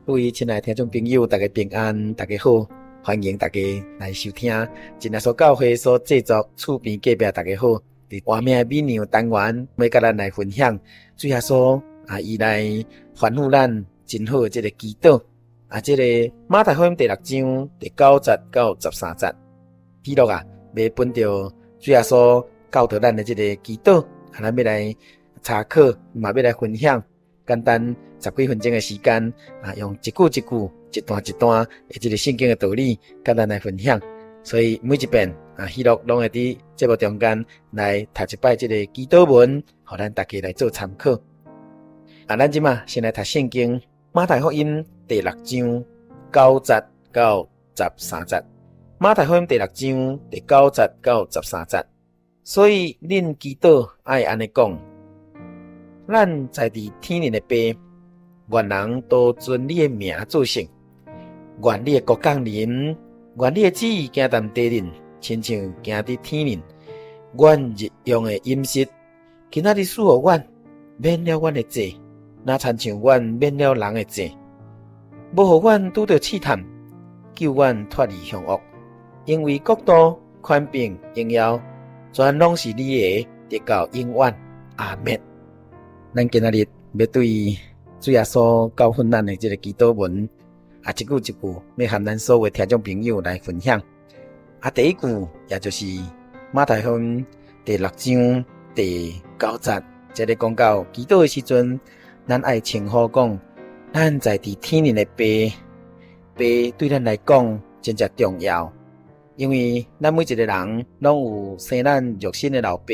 各位親愛的聽眾朋友，大家平安，大家好，歡迎大家來收聽真耶穌教會所製作厝邊隔壁大家好。佇畫面的美娘單元，欲佮咱來分享主耶穌啊，伊來吩咐咱真好的這个祈禱啊，這个馬太福音第六章第九節到十三節，記錄啊，欲本著主耶穌教導咱的這个祈禱，啊，咱欲來查考，嘛欲來分享。簡單十幾分鐘的時間啊，用一句一句、一段一段的這个聖經的道理，佮咱來分享。所以每一遍啊，喜樂攏會佇節目中間來讀一擺這个祈禱文，予咱大家來做參考。啊，咱這馬先來讀聖經馬太福音第六章九節到十三節。馬太福音第六章第九節到十三節。所以恁祈禱愛按呢講：咱在佇天頂的爸，願人都尊你的名做聖，願你的國降臨，願你的旨意行佇地頂，親像行佇天頂。阮日用的飲食，今仔日賜予阮，免了阮的債，若親像阮免了人的債。無予阮拄著試探，救阮脫離凶惡。因為國度、權柄、榮耀，全攏是你的，直到永遠。阿們。咱今仔日欲對主耶穌教訓咱的這个祈禱文，啊，一句一句，欲和咱所有聽眾朋友來分享。啊，第一句，也就是馬太福音第六章第九節，這裡講到祈禱的時陣，咱愛稱呼講，咱在佇天頂的爸，爸對咱來講真正重要，因為咱每一个人攏有生咱肉身的老爸，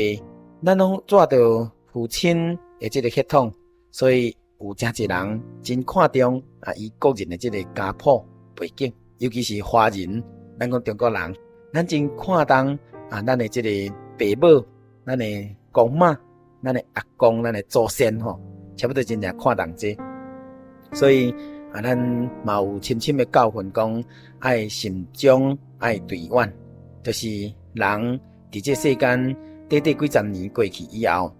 咱攏帶著父親的這个血統，所以有誠濟人真看重啊，伊個人的這个家譜背景，尤其是華人，咱講中國人，咱真看重啊，咱的這个爸母、咱的公媽、咱的阿公、咱的祖先吼，差不多真正看重這个。所以啊，咱嘛有深深的教訓，講愛善終愛對遠，就是人佇這世間短短幾十年過去以後，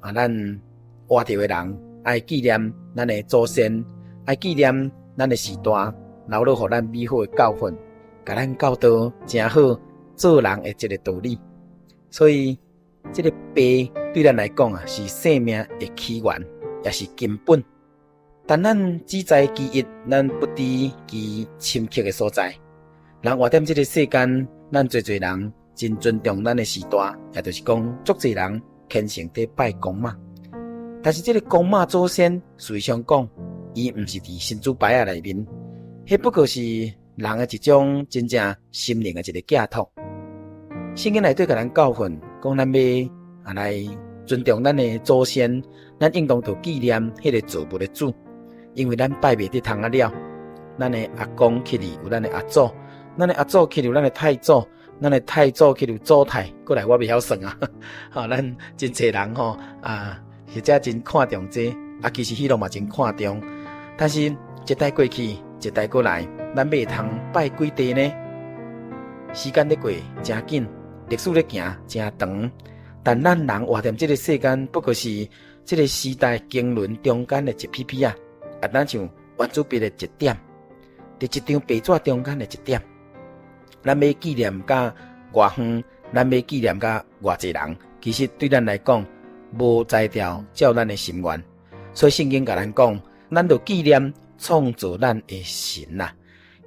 啊，咱活著的人愛紀念咱的祖先，愛紀念咱的序大，留落予咱美好的教訓，共咱教導誠好做人的這个道理。所以，這个爸對咱來講啊，是生命的起源，也是根本。但咱只知其一，咱不知其深刻的所在。人活踮這个世間，咱濟濟人真尊重咱的序大，也就是講，足濟人虔誠佇拜公媽。但是這个公媽祖先，事實上講，伊毋是佇神主牌仔內面，彼不過是人的一種真正心靈的一个寄託。聖經內底共咱教訓，講咱欲啊來尊重咱的祖先，咱應當著紀念彼个造物的主，因為咱拜袂得通仔了。咱的阿公去裡有咱的阿祖，咱的阿祖去裡有咱的太祖，咱的太祖去裡有祖太，過來我袂曉算啊。吼，咱真濟人吼啊，或者真看重這个，啊，其實彼攏嘛真看重，但是一代過去，一代過來，咱欲會通拜幾代呢？時間咧過誠緊，歷史咧行誠長，但咱人活踮這个世間，不過是這个時代經綸中間的一撇撇仔，啊，親像圓珠筆的一點，佇一張白紙中間的一點，咱欲紀念甲偌遠，咱欲紀念甲偌濟人，其實對咱來講，無才調照咱的心願，所以聖經共咱講，咱著紀念創造咱的神啊，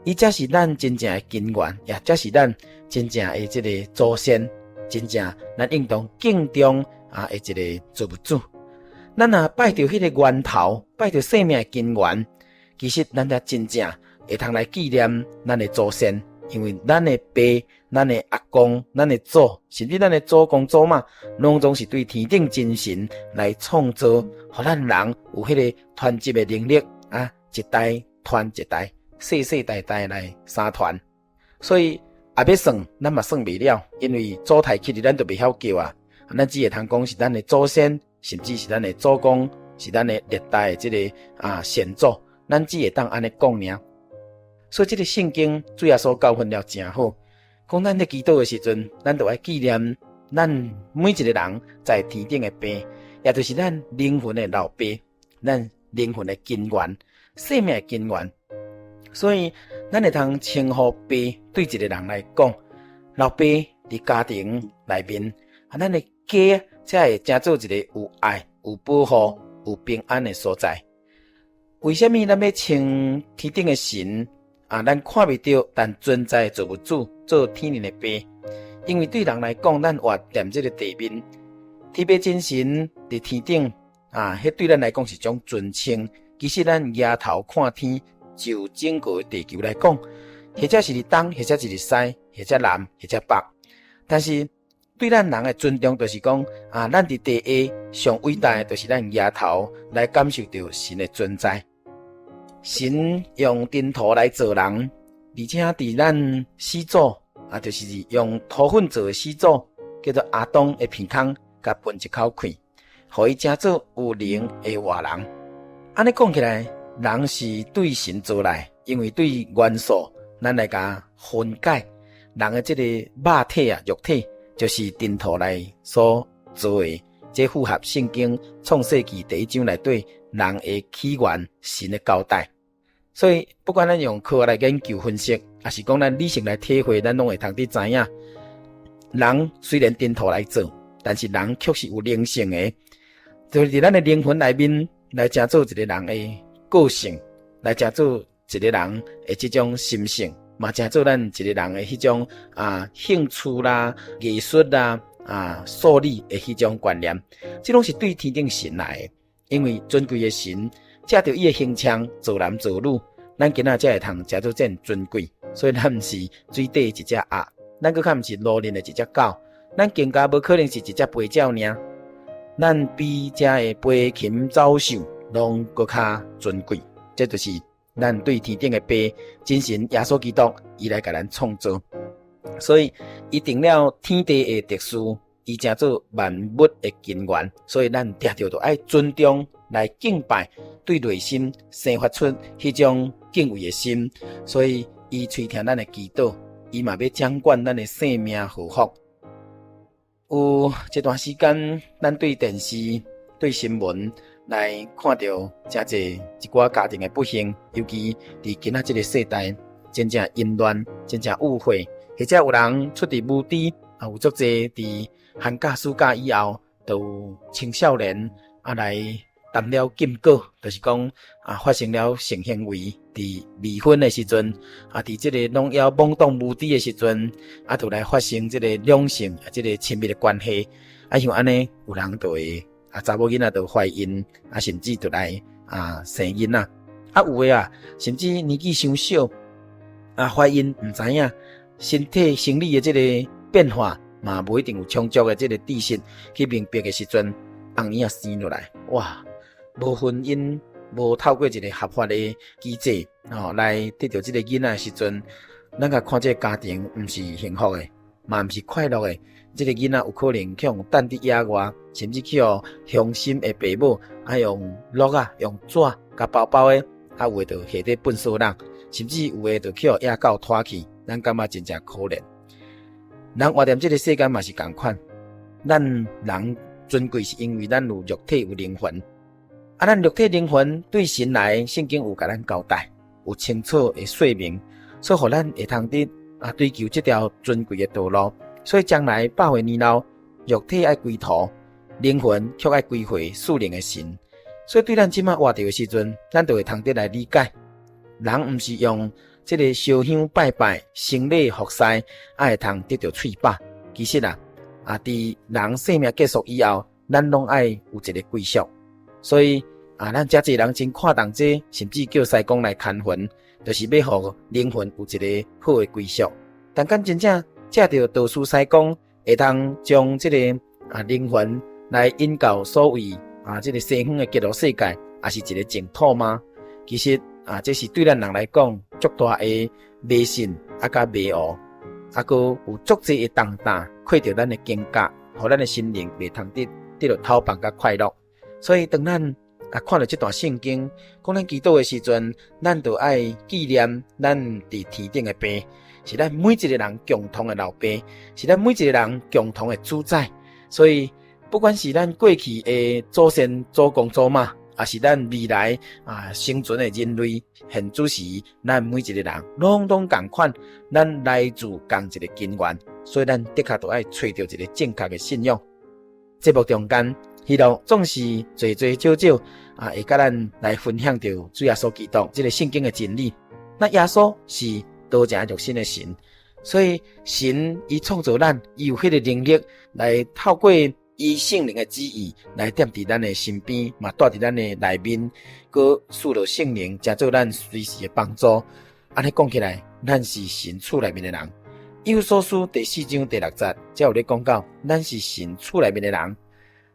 伊才是咱真正的根源，也才是咱真正的這个祖先，真正咱應當敬重啊的一個造物主。咱若拜著彼个源頭，拜著生命的根源，其實咱才真正會通來紀念咱的祖先。因為咱的爸、咱的阿公、咱的祖，甚至咱的祖公祖媽，攏總是對天頂真神來創造，予咱人有彼个傳接的能力啊，一代傳一代，世世代代來相傳。所以也欲算，咱嘛算袂了，因為祖太去佇咱就袂曉叫啊，咱只會通講是咱的祖先，甚至是咱的祖公，是咱的歷代的這个啊先祖，咱只會當按呢講爾。所以，這个聖經主耶穌教訓了誠好，講咱咧祈禱的時陣，咱就愛紀念咱每一个人在天頂的爸，也就是咱靈魂的老爸，咱靈魂的根源、生命的根源。所以，咱會通稱呼爸對一個人來講，老爸佇家庭內面，啊，咱的家才會成做一個有愛、有保護、有平安的所在。為啥物咱欲稱天頂的神啊？咱看袂著，但存在的造物主做天靈的爸？因為對人來講，咱活踮這個地面，天父真神佇天頂啊，彼對咱來講是種尊稱。其實咱舉頭看天，就整個地球來講，或者是佇東，或者是佇西，或者南，或者北。但是對咱人的尊重，就是講啊，咱佇地下上偉大的，就是咱舉頭來感受著神的存在。神用塵土來造人，而且佇咱始祖啊，就是用土粉做的始祖，叫做亞當的鼻孔，共噴一口氣，予伊成做有靈的活人。按呢講起來，人是對神造來，因為對元素，咱來共分解人的這個肉體啊，肉體就是塵土來所造的，這符合聖經創世紀第一章內底人的起源，神的交代。所以，不管咱用科學來研究分析，抑是講咱理性來體會，咱攏會通得知影，人雖然塵土來做，但是人卻是有靈性的，就是佇咱的靈魂內面來成做一個人的個性，來成做一個人的這種心性，嘛成做咱一個人的彼種啊興趣啦、藝術啦、啊數理的彼種觀念，這攏是對天頂神來的，因為尊貴的神藉著伊的形象造男造女，咱囡仔才會通成做這麼尊貴，所以咱毋是水底一隻鴨，咱閣較毋是路面的一隻狗，咱更加無可能是一隻飛鳥爾，咱比遮的飛禽走獸攏閣較尊貴，這就是咱對天頂的爸真神耶穌基督，伊來共咱創造，所以伊定了天地的秩序，伊成做萬物的根源，所以咱定著都愛尊重來敬拜，對內心生發出彼種敬畏的心，所以伊垂聽咱的祈禱，伊嘛欲掌管咱的性命禍福。有這段時間，咱對電視、對新聞來看著誠濟一寡家庭的不幸，尤其佇今仔這個世代，真正淫亂，真正誤會，或者有人出佇無知，啊有足濟佇寒假暑假以後，就有青少年啊來談了禁果，就是講啊發生了性行為，佇未婚的時陣，啊佇這個攏猶懵懂無知的時陣，啊就來發生這個兩性啊這個親密的關係，啊像按呢有人就會啊查某囡仔就懷孕，啊甚至就來啊生囡仔，啊有的啊甚至年紀傷小，啊懷孕毋知影身體生理的這個變化嘛無一定有充足的這個知識去明白的時陣，翁嬰仔生落來，哇！無婚姻，無透過一個合法的機制，哦，來得著這個囡仔的時陣，咱共看這個家庭毋是幸福的，嘛毋是快樂的。這個囡仔有可能去予擲佇野外，甚至去予鄉親的爸母啊用箩仔、用紙共包包的，啊有的就下佇糞掃籠，甚至有的就去予野狗拖去，咱感覺真正可憐。人活踮這個世間嘛是仝款，咱人尊貴是因為咱有肉體有靈魂。啊，咱肉體靈魂對神來，聖經有共咱交代，有清楚的說明，所以予咱會通得啊追求這條尊貴的道路。所以將來百歲年老，肉體愛歸土，靈魂卻愛歸回賜靈的神。所以對咱這馬活著的時陣，咱就會通得來理解，人毋是用這個燒香拜拜、行禮服侍，啊會通得著喙飽。其實啊，啊佇人生命結束以後，咱攏愛有一個歸宿。所以啊，咱遮濟人真看重這，甚至叫師公來牽魂，就是欲予靈魂有一個好的歸宿。但敢真正藉著道士師公會通將這個啊靈魂來引到所謂啊這個西方的極樂世界，抑是一個淨土嗎？其實啊，這是對咱人來講足大的迷信啊，佮迷糊，啊，閣有足濟的重擔，困著咱的肩胛，予咱的心靈袂通得得著透放佮快樂。所以，當咱啊看著這段聖經，講咱祈禱的時陣，咱就愛紀念咱佇天頂的爸，是咱每一個人共同的老爸，是咱每一個人共同的主宰。所以，不管是咱過去的祖先、祖公、祖媽，也是咱未來啊生存的人類，現此時咱每一个人攏總仝款，咱來自仝一个根源，所以咱的確著愛揣著一个正確的信仰。節目中間，喜樂總是濟濟少少啊，會佮咱來分享著主耶穌基督這个聖經的真理。那耶穌是道成肉身的神，所以神伊創造咱，伊有彼个能力來透過伊聖靈的旨意來踮佇咱的身邊，嘛蹛佇咱的內面，閣賜予聖靈，成做咱隨時的幫助。按呢講起來，咱是神厝內面的人。以弗所書第四章第六節，才有咧講到，咱是神厝內面的人。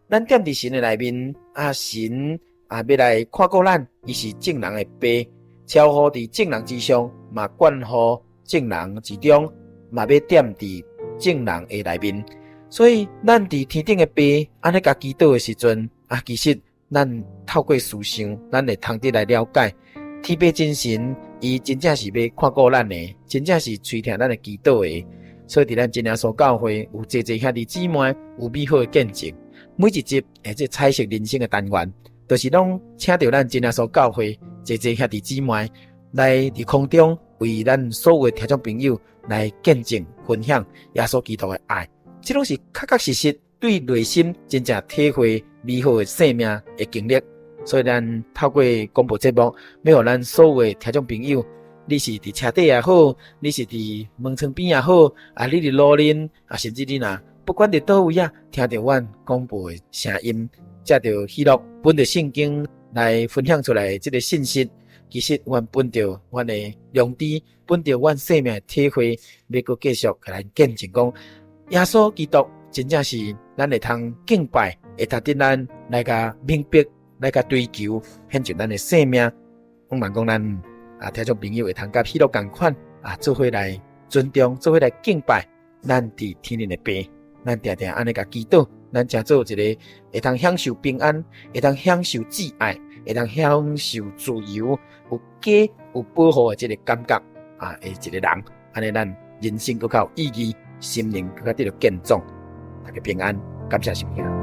咱踮佇神的內面，啊神啊欲來看顧咱，伊是眾人的爸，超乎佇眾人之上，嘛貫乎眾人之中，嘛欲踮佇眾人的內面。所以，咱佇天頂的爸按呢共祈禱的時陣，啊，其實咱透過思想，咱會通得來了解天父真神，伊真正是欲看顧咱的，真正是垂聽咱的祈禱的。所以，佇咱真耶穌教會有濟濟兄弟姊妹有美好的見證。每一集的這彩色人生的單元，就是攏請著咱真耶穌教會濟濟兄弟姊妹來佇空中為咱所有的聽眾朋友來見證分享耶穌基督的愛。這攏是確確實實對內心真正體會美好的生命的經歷。所以，咱透過廣播節目，欲予咱所有的聽眾朋友，你是佇車底也好，你是佇門窗邊也好，啊，你佇路面，啊，甚至你若不管佇佗位啊，聽著阮廣播的聲音，藉著喜樂，本著聖經來分享出來這个信息，其實阮本著阮的良知，本著阮生命的體會，欲閣繼續共咱見證講，耶穌基督真正是咱會通敬拜，會值得咱來共明白，來共追求，獻上咱的生命。我望講咱啊，聽眾朋友會通佮喜樂仝款啊，做伙來尊重，做伙來敬拜咱佇天頂的爸。咱定定按呢共祈禱，咱成做一个會通享受平安，會通享受摯愛，會通享受自由，有家有保護的這个感覺啊，的一个人，按呢咱人生閣較有意義，心靈閣較得著健壯。大家平安，感謝收聽。